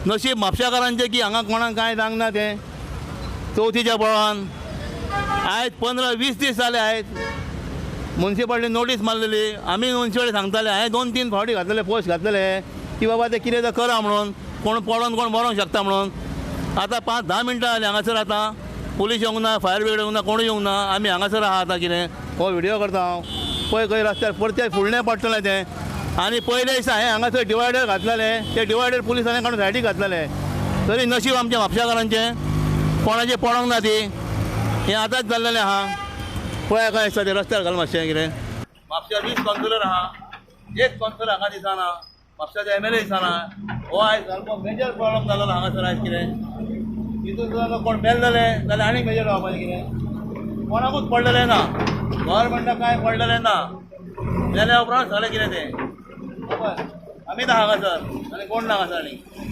नशीब म्हापशाकारांचें की हांगा कोणाक कांय जावंक ना तें चवथीच्या बोळान. आयज 15-20 दीस जाले आयज मुन्सिपाल्टी नोटीस मारलेली. आमी मुन्सिपाल्टी सांगताले, हांवें 2-3 फावटी घातलेले पोस्ट घातलेले की बाबा ते कितें तें करा म्हणून, कोण पडोन कोण मरोंक शकता म्हणून. आतां 5-10 मिनटां जालीं हांगासर, आतां पुलीस येवंक ना, फायर ब्रिगेड येवंक ना, कोणूय येवंक ना. आमी हांगासर आहा आतां कितें हो व्हिडियो करता हांव. पळय खंय रस्त्यार परते फुडलें पडटलें तें. आनी पयले दिसा हांवें हांगासर डिवायडर घातलेले, ते डिवायडर पुलिसांनी काडून सायडीक घातलेले. तरी नशीब आमचें म्हापशाकारांचें, कोणाचें पडोंक ना ती. हें आतांच जाल्लेलें आहा. पळय खंय आसता तें रस्त्यार घाल मातशें कितें. म्हापशा 20 कावन्सिलर आहा, एक कावन्सिलर हांगा दिसना, म्हापशाचे MLA दिसना. हो आयज सारको मेजर प्रॉब्लम जालो हांगासर आयज कितें. तितून कोण मेल जाले जाल्यार आनीक मेजर जावपाचें कितें. कोणाकूच पडलेलें ना, गव्हर्मेंटाक कांय पडलेलें ना. मेल्या उपरांत सगळें कितें तें. आमी आहा हांगासर आनी कोण ना हांगासर आनी.